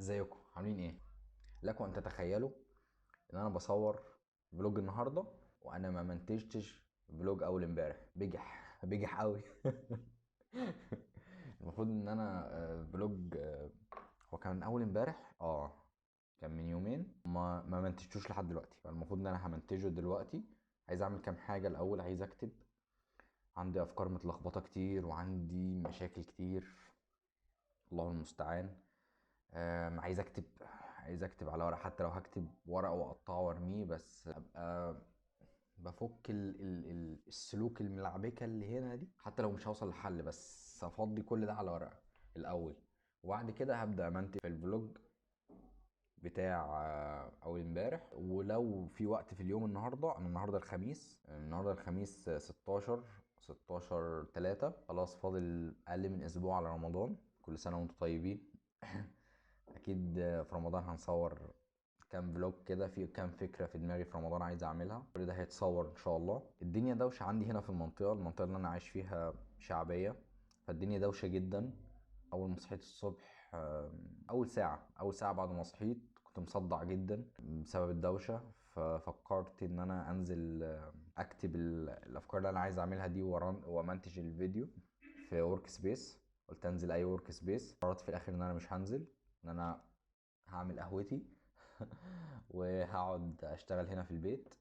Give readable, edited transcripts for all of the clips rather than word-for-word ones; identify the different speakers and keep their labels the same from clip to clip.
Speaker 1: ازيكم عاملين ايه؟ لكم ان تتخيلوا ان انا بصور vlog النهارده وانا ما منتجتش vlog اول امبارح. بجح بجح قوي. المفروض ان انا vlog، هو كان اول امبارح، كان من يومين، ما منتجتوش لحد دلوقتي، فالمفروض ان انا همنتجه دلوقتي. عايز اعمل كام حاجة الاول، عايز اكتب، عندي افكار متلخبطه كتير وعندي مشاكل كتير، الله المستعان. عايز اكتب، عايز اكتب على ورق، حتى لو هكتب ورقة واقطعه وارميه، بس ابقى بفك السلوك الملعبكه اللي هنا دي، حتى لو مش هوصل لحل، بس افضي كل ده على ورقة الاول، وبعد كده هبدا امنتج في ال vlog بتاع اول امبارح. ولو في وقت في اليوم النهارده، انا النهارده الخميس، النهارده الخميس 16/3، خلاص فاضل اقل من اسبوع على رمضان. كل سنة وانتم طيبين. اكيد في رمضان هنصور كام vlog كده، في كام فكرة في دماغي في رمضان عايز اعملها، كل ده هيتصور ان شاء الله. الدنيا دوشه عندي هنا في المنطقة، المنطقة اللي انا عايش فيها شعبية، فالدنيا دوشه جدا. اول ما صحيت الصبح، اول ساعة بعد ما صحيت كنت مصدع جدا بسبب الدوشة، ففكرت ان انا انزل، اكتب الافكار اللي انا عايز اعملها دي وامنتج الفيديو في workspace. قلت انزل اي workspace، قررت في الاخر ان انا مش هنزل، ان انا هعمل قهوتي وهقعد اشتغل هنا في البيت.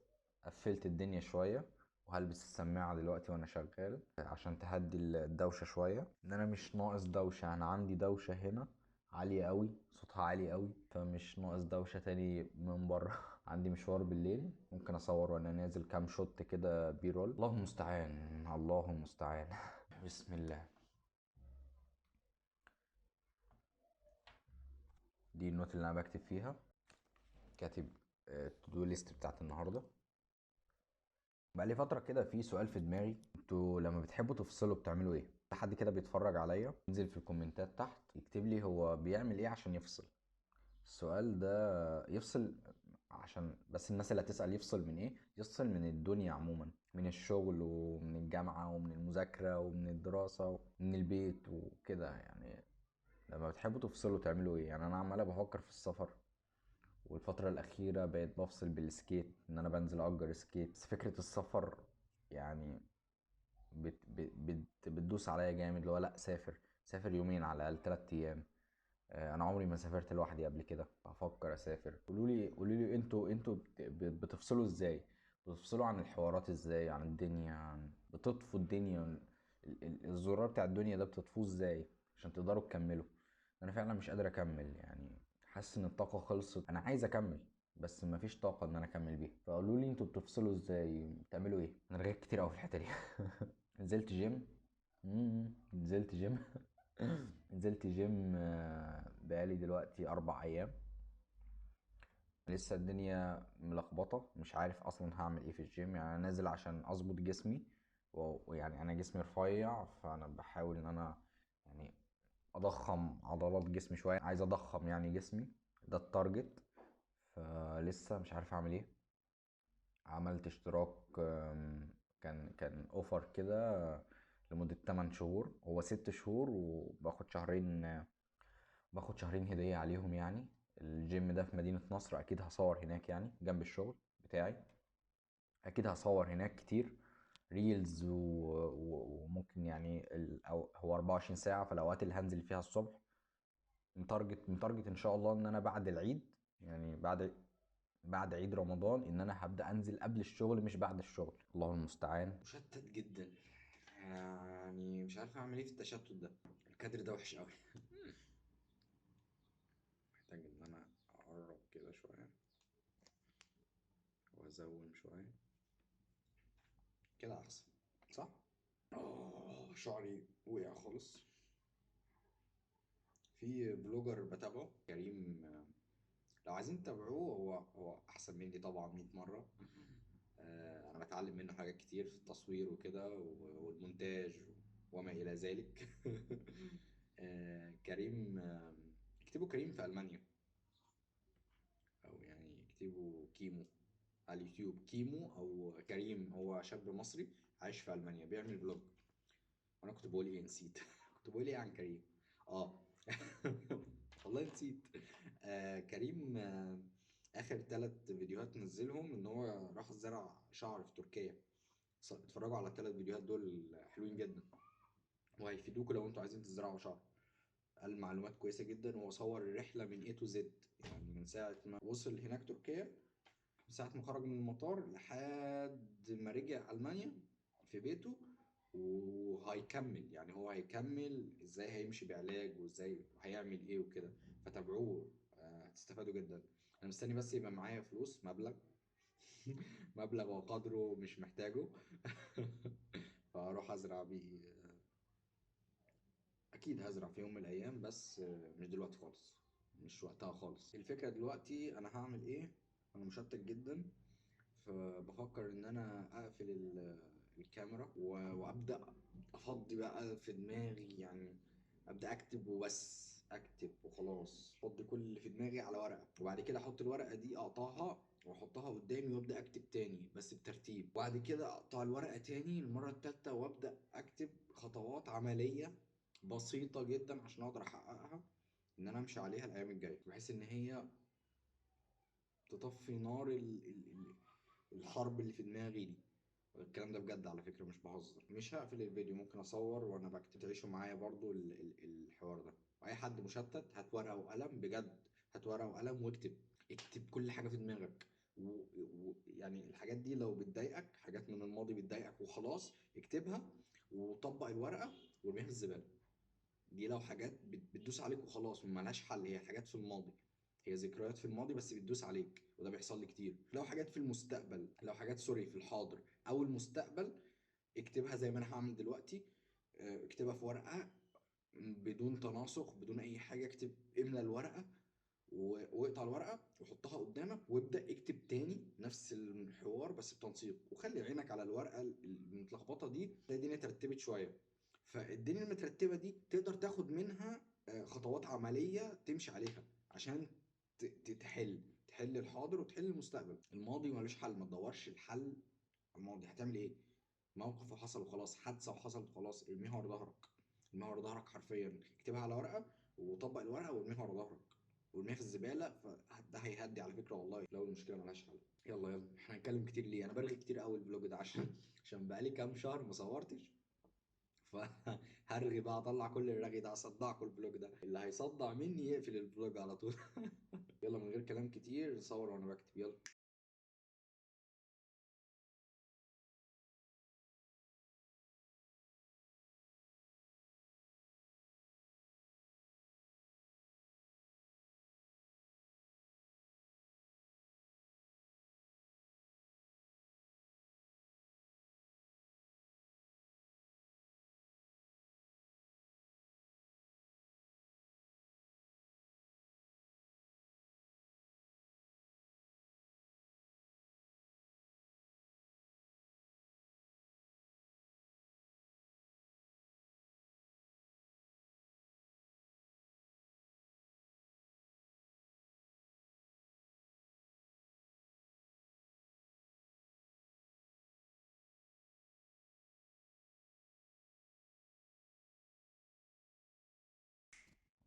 Speaker 1: قفلت الدنيا شوية وهلبس السماعة دلوقتي وانا شغال عشان تهدي الدوشة شوية، ان انا مش ناقص دوشة، انا عندي دوشة هنا عالية قوي، صوتها عالي قوي، فمش ناقص دوشة تاني من بره. عندي مشوار بالليل ممكن اصور وانا نازل كام shot كده B-roll. الله المستعان، الله المستعان. بسم الله. دي ال note اللي انا بكتب فيها، كاتب ال to-do list بتاعت النهارده. بقالي فترة كده في سؤال في دماغي، انتوا لما بتحبوا تفصلوا بتعملوا ايه؟ حد كده بيتفرج عليا ينزل في الكومنتات تحت يكتب لي هو بيعمل ايه عشان يفصل. السؤال ده يفصل عشان بس الناس اللي هتسأل يفصل من ايه؟ يفصل من الدنيا عموما، من الشغل ومن الجامعة ومن المذاكرة ومن الدراسة ومن البيت وكده. لما بتحبوا تفصلوا تعملوا ايه؟ انا عمال بفكر في السفر، والفترة الأخيرة بقيت بفصل بال skate، إن أنا بنزل أجر skate. بس فكرة السفر بتدوس عليا جامد، اللي هو لأ سافر، سافر يومين على الأقل، 3 أيام. أنا عمري ما سافرت لوحدي قبل كده، بفكر أسافر. قولوا لي انتوا بتفصلوا إزاي؟ بتفصلوا عن الحوارات إزاي؟ عن الدنيا، بتطفوا الدنيا، الزرار بتاع الدنيا ده بتطفوه إزاي عشان تقدروا تكملوا؟ أنا فعلا مش قادر أكمل، حاسس إن الطاقة خلصت. أنا عايز أكمل بس مفيش طاقة إن أنا أكمل بيها. فقولوا لي أنتوا بتفصلوا إزاي؟ بتعملوا إيه؟ أنا رغيت كتير أوي في الحتة دي. نزلت جيم. نزلت جيم. نزلت جيم، بقالي دلوقتي 4 أيام. لسه الدنيا ملخبطة، مش عارف أصلاً هعمل إيه في الجيم. أنا نازل عشان أظبط جسمي، ويعني أنا جسمي رفيع، فأنا بحاول إن أنا أضخم عضلات جسمي شوية، عايز أضخم جسمي، ده ال target. فلسه مش عارف أعمل إيه. عملت اشتراك، كان offer كده لمدة 8 شهور، هو 6 شهور وباخد شهرين، باخد شهرين هدية عليهم. الجيم ده في مدينة نصر، أكيد هصور هناك، جنب الشغل بتاعي، أكيد هصور هناك كتير reels وممكن أو هو 24 ساعة، فالأوقات اللي هنزل فيها الصبح. متارجت إن شاء الله إن أنا بعد العيد، يعني بعد عيد رمضان، إن أنا هبدأ أنزل قبل الشغل مش بعد الشغل. الله المستعان.
Speaker 2: مشتت جدا، مش عارف أعمل إيه في التشتت ده. الكادر ده وحش أوي.
Speaker 1: محتاج إن أنا أقرب كده شوية وأزوم شوية كده أحسن، صح؟ شعري وقع خالص. في بلوجر بتابعه كريم، لو عايزين تتابعوه هو أحسن مني طبعا 100 مرة. أنا بتعلم منه حاجات كتير في التصوير وكده والمونتاج وما إلى ذلك. كريم، اكتبوا كريم في ألمانيا، أو اكتبوا كيمو على اليوتيوب، كيمو أو كريم، هو شاب مصري عايش في ألمانيا بيعمل vlog. وأنا كنت بقول إيه؟ نسيت. كنت بقول إيه عن كريم؟ والله نسيت.
Speaker 2: كريم اخر 3 فيديوهات نزلهم ان هو راح زرع شعر في تركيا. اتفرجوا على ال3 فيديوهات دول، حلوين جدا وهيفيدوكوا لو انتوا عايزين تزرعوا شعر. قال معلومات كويسة جدا، وهو صور الرحلة من A to Z، يعني من ساعة ما وصل هناك تركيا، من ساعة ما خرج من المطار لحد ما رجع ألمانيا في بيته، وهيكمل، يعني هو هيكمل ازاي هيمشي بعلاج وازاي هيعمل ايه وكده. فتابعوه، هتستفادوا جدا. انا مستني بس يبقى معايا فلوس، مبلغ وقدره مش محتاجه فاروح ازرع بيه. اكيد هزرع في يوم من الايام، بس مش دلوقتي خالص، مش وقتها خالص. الفكرة دلوقتي انا هعمل ايه؟ انا مشتت جدا، فبفكر ان انا اقفل الكاميرا وابدا افضي بقى في دماغي، يعني ابدا اكتب وبس، اكتب وخلاص، افضي كل اللي في دماغي على ورقة، وبعد كده احط الورقة دي اقطعها واحطها قدامي وابدا اكتب تاني بس بترتيب، وبعد كده اقطع الورقة تاني المرة التالتة وابدا اكتب خطوات عملية بسيطة جدا عشان اقدر احققها، ان انا امشي عليها الايام الجاية، بحيث ان هي تطفي نار الحرب اللي في دماغي دي. الكلام ده بجد على فكرة، مش بهزر. مش هقفل الفيديو، ممكن اصور وانا بكتب، تعيشوا معايا برضو الحوار ده. اي حد مشتت هات ورقة وقلم، بجد هات ورقة وقلم واكتب، اكتب كل حاجة في دماغك. يعني الحاجات دي لو بتضايقك، حاجات من الماضي بتضايقك وخلاص، اكتبها وطبق الورقة وارميها في الزبالة. دي لو حاجات بتدوس عليك وخلاص ملهاش حل، هي حاجات في الماضي، هي ذكريات في الماضي بس بتدوس عليك، وده بيحصل لي كتير. لو حاجات في المستقبل، لو حاجات سوري في الحاضر او المستقبل، اكتبها زي ما انا هعمل دلوقتي، اكتبها في ورقة بدون تناسق بدون اي حاجة، اكتب، املى الورقة واقطع الورقة وحطها قدامك وابدأ اكتب تاني نفس الحوار بس بتنسيق، وخلي عينك على الورقة المتلخبطة دي، تلاقي الدنيا اترتبت شوية. فالدنيا المترتبة دي تقدر تاخد منها، خطوات عملية تمشي عليها عشان تحل الحاضر وتحل المستقبل. الماضي ملوش حل، ما تدورش الحل الماضي، هتعمل ايه؟ موقف وحصل وخلاص، حادثة وحصلت وخلاص، ارميها ورا ظهرك، ارميها ورا ظهرك حرفيا، اكتبها على ورقة وطبق الورقة وارميها ورا ظهرك وارميها في الزبالة، فده هيهدي على فكرة والله لو المشكلة ملهاش حل. يلا يلا احنا هنتكلم كتير ليه؟ انا برغي كتير قوي الفلوج ده عشان بقالي كام شهر ما صورتش، فهرغي بقى، اطلع كل الرغي ده، اصدعكم الفلوج ده، اللي هيصدع مني يقفل الفلوج على طول. يلا من غير كلام كتير، صور وانا بكتب، يلا.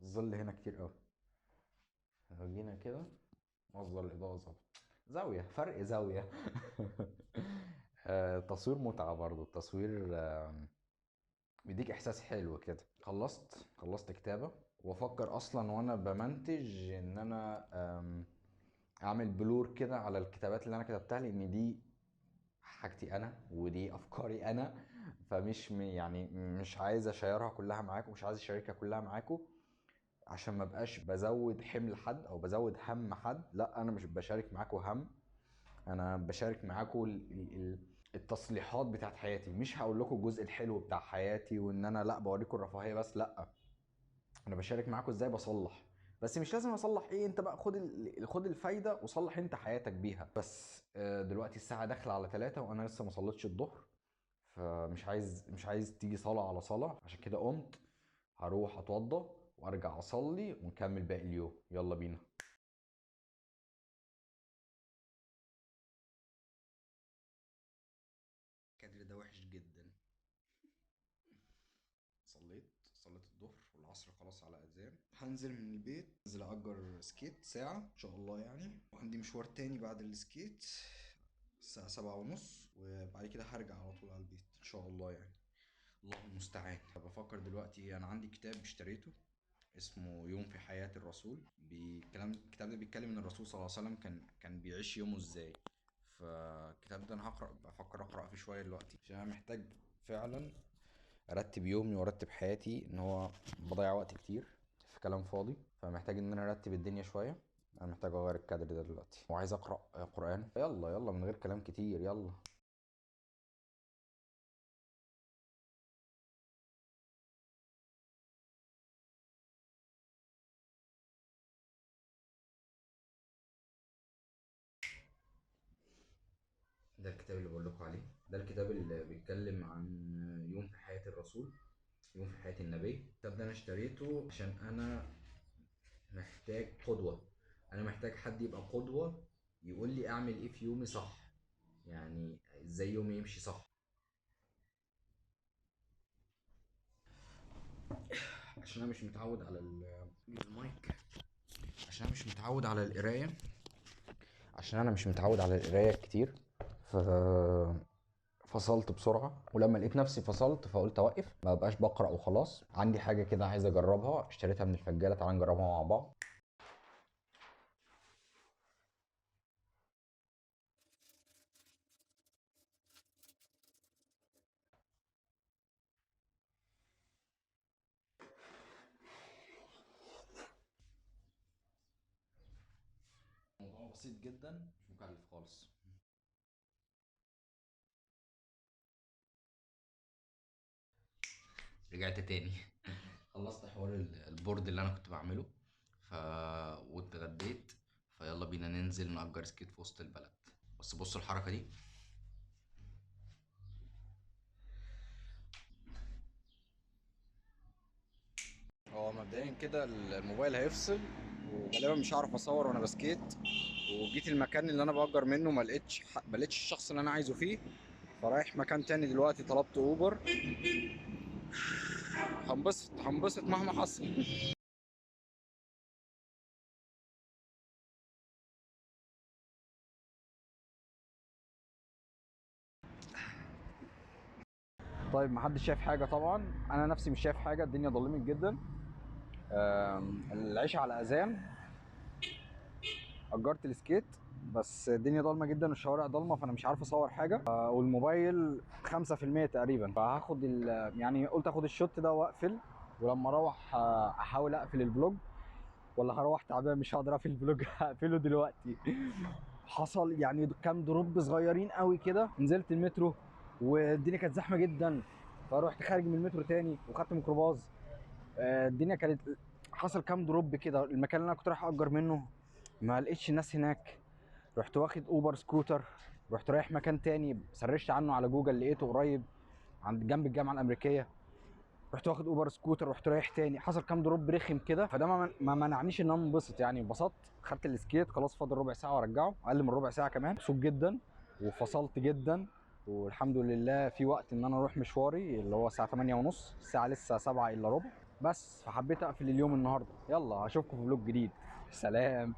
Speaker 1: الظل هنا كتير قوي، لو جينا كده مصدر الإضاءة ظبط، زاوية، فرق زاوية. التصوير متعة برضو، التصوير، بيديك إحساس حلو كده. خلصت كتابة، وأفكر أصلاً وأنا بمنتج إن أنا، أعمل بلور كده على الكتابات اللي أنا كتبتها، لأن دي حاجتي أنا ودي أفكاري أنا، فمش يعني مش عايز أشيرها كلها معاكم، مش عايز أشاركها كلها معاكم، عشان ما بقاش بزود حمل حد او بزود هم حد. لا، انا مش بشارك معاكم هم، انا بشارك معاكم التصليحات بتاعت حياتي. مش هقول لكم الجزء الحلو بتاع حياتي وان انا لا بوريكم الرفاهية بس، لا انا بشارك معاكم ازاي بصلح، بس مش لازم اصلح ايه، انت بقى خد الفايدة وصلح انت حياتك بيها. بس، دلوقتي الساعة داخله على 3 وانا لسه ما صليتش الظهر، فمش عايز، مش عايز تيجي صلاة على صلاة، عشان كده قمت هروح اتوضى وارجع اصلي ونكمل باقي اليوم. يلا بينا. الكادر ده وحش جدا. صليت الظهر والعصر خلاص على اذان.
Speaker 2: هنزل من البيت، انزل اجر skate ساعة ان شاء الله يعني، وعندي مشوار تاني بعد ال skate الساعة 7:30، وبعد كده هرجع على طول على البيت ان شاء الله يعني. الله المستعان. بفكر دلوقتي، انا عندي كتاب اشتريته اسمه يوم في حياة الرسول، الكتاب ده بيتكلم ان الرسول صلى الله عليه وسلم كان بيعيش يومه ازاي. فالكتاب ده انا بفكر اقرأ فيه شوية دلوقتي، عشان انا محتاج فعلا ارتب يومي وارتب حياتي، ان هو بضيع وقت كتير في كلام فاضي، فمحتاج ان انا ارتب الدنيا شوية. انا محتاج اغير الكادر ده دلوقتي، وعايز اقرأ قرآن. يلا يلا من غير كلام كتير، يلا. ده الكتاب اللي بقول لكم عليه، ده الكتاب اللي بيتكلم عن يوم في حياة الرسول، يوم في حياة النبي. الكتاب ده انا اشتريته عشان انا محتاج قدوة، انا محتاج حد يبقى قدوة يقول لي اعمل ايه في يومي صح، يعني ازاي يومي يمشي صح. عشان انا مش متعود على المايك، عشان انا مش متعود على القراية، عشان انا مش متعود على القراية كتير، فصلت بسرعة. ولما لقيت نفسي فصلت فقلت اوقف، ما بقاش بقرأ وخلاص. عندي حاجة كده عايز اجربها، اشتريتها من الفجالة، تعالى نجربها مع بعض. الموضوع بسيط جدا، مش مكلف خالص. رجعت تاني خلصت حوار ال board اللي انا كنت بعمله، واتغديت. فيلا بينا ننزل نأجر skate في وسط البلد. بس بصوا الحركة دي، هو مبدئيا كده الموبايل هيفصل وغالبا مش هعرف اصور وانا ب skate. وجيت المكان اللي انا بأجر منه ما لقيتش الشخص اللي انا عايزه فيه، فرايح مكان تاني دلوقتي، طلبت اوبر. هنبسط مهما حصل. طيب محدش شايف حاجة طبعا، أنا نفسي مش شايف حاجة، الدنيا ظلمت جدا. العيش على أذان. أجرت السكيت بس الدنيا ضلمة جدا والشوارع ضلمة، فأنا مش عارف أصور حاجة. والموبايل 5% تقريبا، فهاخد يعني قلت آخد ال shot ده وأقفل، ولما أروح، أحاول أقفل ال vlog، ولا هروح تعبان مش هقدر أقفل ال vlog هقفله دلوقتي. حصل كام drop صغيرين قوي كده، نزلت المترو والدنيا كانت زحمة جدا، فروحت خارج من المترو تاني وخدت ميكروباص. الدنيا كانت حصل كام drop كده. المكان اللي انا كنت رايح اجر منه ما لقيتش الناس هناك، رحت واخد اوبر سكوتر، رحت رايح مكان تاني سرشت عنه على جوجل لقيته قريب عند جنب الجامعة الامريكية، رحت واخد اوبر سكوتر رحت رايح تاني. حصل كام drop رخم كده، فده ما منعنيش ان انا انبسط انبسطت. خدت ال skate خلاص، فاضل ربع ساعة وارجعه، اقل من ربع ساعة كمان. مبسوط جدا وفصلت جدا، والحمد لله في وقت ان انا اروح مشواري اللي هو الساعة 8:30، الساعة لسه 6:45 بس. فحبيت اقفل اليوم النهارده. يلا اشوفكم في vlog جديد، سلام.